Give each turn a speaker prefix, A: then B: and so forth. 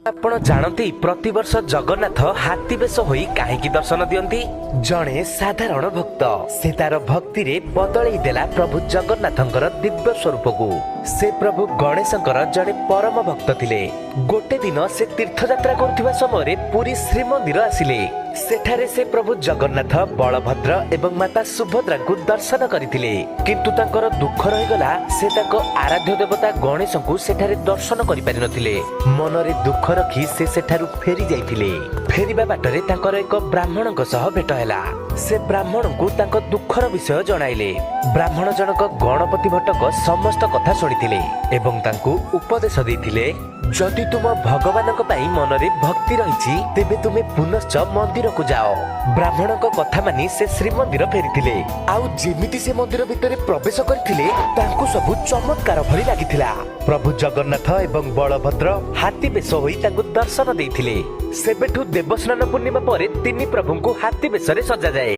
A: ଆପଣ ଜାଣନ୍ତି, ପ୍ରତିବର୍ଷ ଜଗନ୍ନାଥ ହାତୀ ବେଶ ହୋଇ କାହିଁକି ଦର୍ଶନ ଦିଅନ୍ତି? ଜଣେ ସାଧାରଣ ଭକ୍ତ, ସେ ତାର ଭକ୍ତିରେ ବଦଳେଇ ଦେଲା ପ୍ରଭୁ ଜଗନ୍ନାଥଙ୍କର ଦିବ୍ୟ ସ୍ୱରୂପକୁ। ସେ ପ୍ରଭୁ ଗଣେଶଙ୍କର ଜଣେ ପରମ ଭକ୍ତ ଥିଲେ। ଗୋଟେ ଦିନ ସେ ତୀର୍ଥଯାତ୍ରା କରୁଥିବା ସମୟରେ ପୁରୀ ଶ୍ରୀମନ୍ଦିର ଆସିଲେ। ସେଠାରେ ସେ ପ୍ରଭୁ ଜଗନ୍ନାଥ, ବଳଭଦ୍ର ଏବଂ ମାତା ସୁଭଦ୍ରାଙ୍କୁ ଦର୍ଶନ କରିଥିଲେ। କିନ୍ତୁ ତାଙ୍କର ଦୁଃଖ ରହିଗଲା, ସେ ତାଙ୍କ ଆରାଧ୍ୟ ଦେବତା ଗଣେଶଙ୍କୁ ସେଠାରେ ଦର୍ଶନ କରିପାରିନଥିଲେ। ମନରେ ଦୁଃଖ ରଖି ସେ ସେଠାରୁ ଫେରି ଯାଇଥିଲେ। ଫେରିବା ବାଟରେ ତାଙ୍କର ଏକ ବ୍ରାହ୍ମଣଙ୍କ ସହ ଭେଟ ହେଲା। ସେ ବ୍ରାହ୍ମଣଙ୍କୁ ତାଙ୍କ ଦୁଃଖର ବିଷୟ ଜଣାଇଲେ। ବ୍ରାହ୍ମଣ ଜଣକ ଗଣପତି ଭଟ୍ଟଙ୍କ ସମସ୍ତ କଥା ଶୁଣିଥିଲେ ଏବଂ ତାଙ୍କୁ ଉପଦେଶ ଦେଇଥିଲେ, ଯଦି ତୁମ ଭଗବାନଙ୍କ ପାଇଁ ମନରେ ଭକ୍ତି ରହିଛି, ତେବେ ତୁମେ ପୁନଶ୍ଚ ମନ୍ଦିରକୁ ଯାଅ। ବ୍ରାହ୍ମଣଙ୍କ କଥା ମାନି ସେ ଶ୍ରୀମନ୍ଦିର ଫେରିଥିଲେ। ଆଉ ଯେମିତି ସେ ମନ୍ଦିର ଭିତରେ ପ୍ରବେଶ କରିଥିଲେ, ତାଙ୍କୁ ସବୁ ଚମତ୍କାର ଭଳି ଲାଗିଥିଲା। ପ୍ରଭୁ ଜଗନ୍ନାଥ ଏବଂ ବଳଭଦ୍ର ହାତୀ ବେଶ ହୋଇ ତାଙ୍କୁ ଦର୍ଶନ ଦେଇଥିଲେ। ସେବେଠୁ ଦେବସ୍ନାନ ପୂର୍ଣ୍ଣିମା ପରେ ତିନି ପ୍ରଭୁଙ୍କୁ ହାତୀ ବେଶରେ ସଜାଯାଏ।